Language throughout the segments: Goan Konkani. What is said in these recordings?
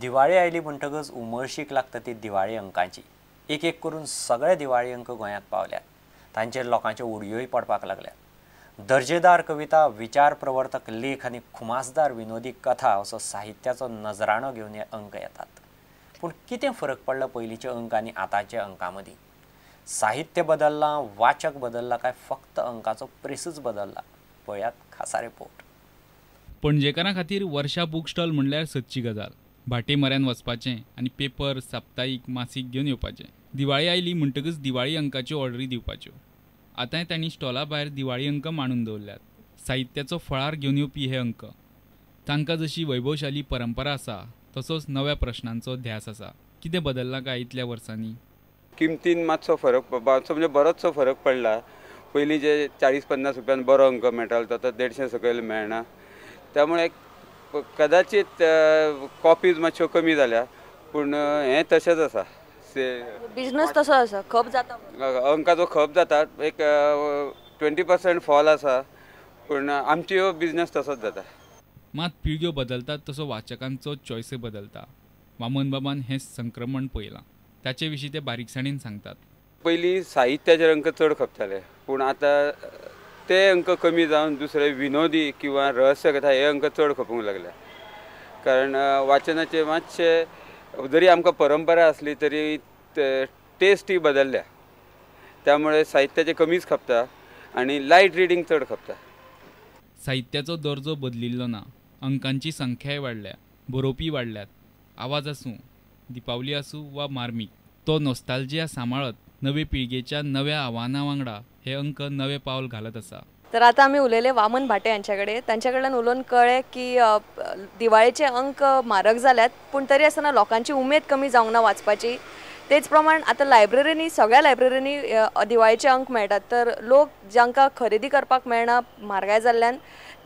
दिवाळी आयली म्हणटकच उमळशीक लागता ती दिवाळी अंकांची. एक एक करून सगळे दिवाळी अंक गोंयांत पावल्यात. तांचेर लोकांच्यो उडयोय पडपाक लागल्यात. दर्जेदार कविता, विचार प्रवर्तक लेख आनी खुमासदार विनोदी कथा असो साहित्याचो नजराणो घेवन हे अंक येतात. पूण कितें फरक पडला पयलींचे अंक आनी आतांच्या अंकां मदीं? साहित्य बदललां, वाचक बदलला काय फक्त अंकाचो प्रेसूच बदलला? पळयात खासा रिपोर्ट. पणजेकारां खातीर वर्षा बूक स्टॉल म्हणल्यार सदची गजाल. भाटे मऱ्यान वचपाचें आनी पेपर, साप्ताहीक, मासीक घेवन येवपाचें. दिवाळी आयली म्हणटकच दिवाळी अंकाच्यो ऑर्डरी दिवपाच्यो. आतांय तांणी स्टॉला भायर दिवाळी अंक मांडून दवरल्यात. साहित्याचो फळार घेवन येवपी हे अंक. तांकां जशी वैभवशाली परंपरा आसा तसोच नव्या प्रश्नांचो ध्यास आसा. कितें बदललां काय इतल्या वर्सांनी? किमतीन मातसो फरक, मातसो म्हणजे बरोचसो फरक पडला. पयलीं जे 40-50 रुपयान बरो अंक मेळटालो तो आतां 150 सकयल मेळना. त्यामुळे कदाचित कॉपीज मातश्यो कमी जाल्या, पूण हें तशेंच आसा. बिजनस तसो आसा, खप जाता, अंकाचो खप जाता. एक 20% फॉल आसा, पूण आमच्यो बिजनस तसोच जाता. मात पिळग्यो बदलतात तसो वाचकांचो चॉयसय बदलता. वामनबाबान हें संक्रमण पळयलां, ताचे विशीं ते बारीकसाणेन सांगतात. पयलीं साहित्याचेर अंक चड खपताले, पूण आतां ते अंक कमी जावन दुसरे विनोदी किंवा रहस्यकथा हे अंक चड खपूंक लागले. कारण वाचनाचे मातशे जरी आमकां परंपरा आसली तरी टेस्टय बदलल्या, त्यामुळे साहित्याचे कमीच खपता आनी लायट रिडींग चड खपता. साहित्याचो दर्जो बदलिल्लो ना, अंकांची संख्याय वाडल्या, बरोवपी वाडल्यात. आवाज आसूं, दीपावली आसूं वा मार्मीक, तो नॉस्ताल्जिया सांबाळत नवे पिळगेच्या नव्या आव्हानां वांगडा हे अंक नवे पावल घालत आसा. तर आतां आमी उलयले वामन भाटे हांच्या कडेन. तांच्या कडल्यान उलोवन कळ्ळें की दिवाळेचे अंक म्हारग जाल्यात, पूण तरी आसतना लोकांची उमेद कमी जावंक ना वाचपाची. तेच प्रमाण आतां लायब्ररींनी, सगळ्या लायब्ररींनी दिवाळेचे अंक मेळटात. तर लोक जांकां खरेदी करपाक मेळना म्हारगाय जाल्ल्यान,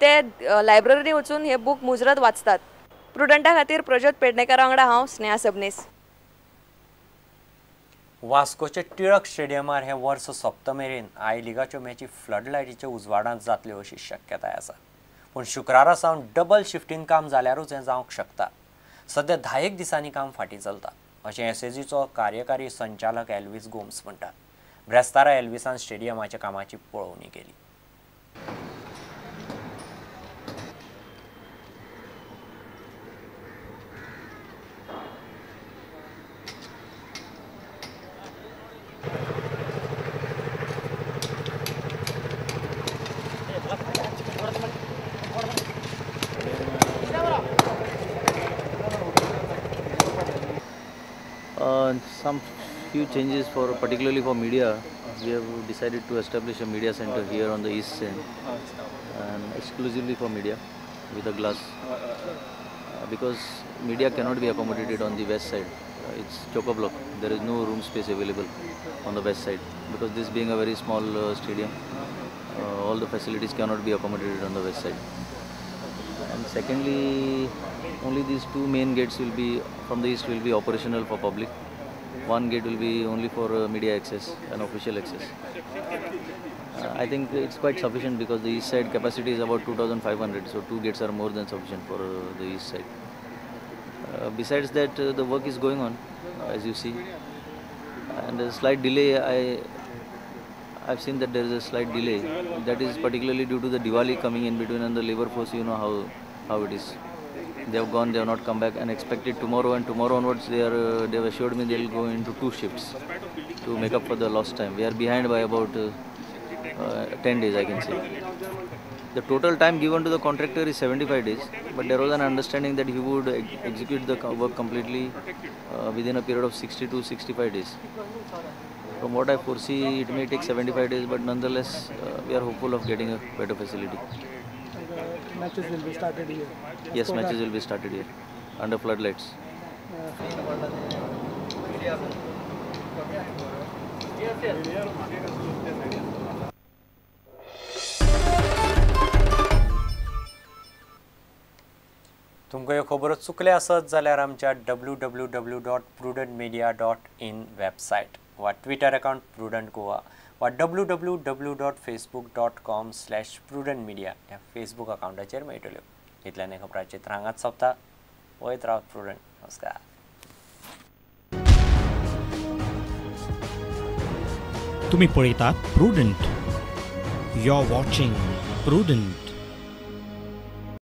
ते लायब्ररींनी वचून हे बूक मुजरत वाचतात. प्रुडंटा खातीर प्रज्योत पेडणेकरा वांगडा हांव स्नेहा सबनीस. वास्कोचे टिळक स्टेडियमार हें वर्स सोंपता मेरेन I लिगाच्यो मॅची फ्लडलायटीच्या उजवाडांत जातल्यो अशी शक्यताय आसा. पूण शुक्रारा सावन डबल शिफ्टीन काम जाल्यारूच हें जावंक शकता. सद्या 10 दिसांनी काम फाटीं चलता अशें एसएजीचो कार्यकारी संचालक एल्वीस गोम्स म्हणटा. ब्रेस्तारा एल्विसान स्टेडियमाच्या कामाची पळोवणी केली. Some few changes for particularly for media. We have decided to establish a media center here on the east end, and exclusively for media with a glass, because media cannot be accommodated on the west side. It's chock-a-block. There is no room space available on the west side, because this being a very small stadium, all the facilities cannot be accommodated on the west side. And secondly, only these two main gates will be from the east will be operational for public. One gate will be only for media access and official access. I think it's quite sufficient because the east side capacity is about 2,500, so two gates are more than sufficient for the east side. Besides that, the work is going on, as you see, and a slight delay. I've seen that there is a slight delay. That is particularly due to the Diwali coming in between and the labor force. You know how it is. They have gone, they have not come back, and expected tomorrow, and tomorrow onwards they have assured me they will go into 2 shifts to make up for the lost time. We are behind by about 10 days, I can say. The total time given to the contractor is 75 days, but there was an understanding that he would execute the work completely within a period of 60 to 65 days. From what I foresee, it may take 75 days, but nonetheless, we are hopeful of getting a better facility. Matches will be started here? Yes, matches will be started here under floodlights. तुमकां ह्यो खबरो चुकले आसत जाल्यार आमच्या www.prudentmedia.in website वा ट्विटर अकाउंट प्रुडंट गोवा वा www.facebook.com/prudentmedia ह्या फेसबूक अकाउंटाचेर मेळटल्यो. इतल्यान खबरांचे हांगाच सोंपता. वयत रावत प्रुडंट. नमस्कार. तुम्ही पळयतात Prudent. You are watching Prudent.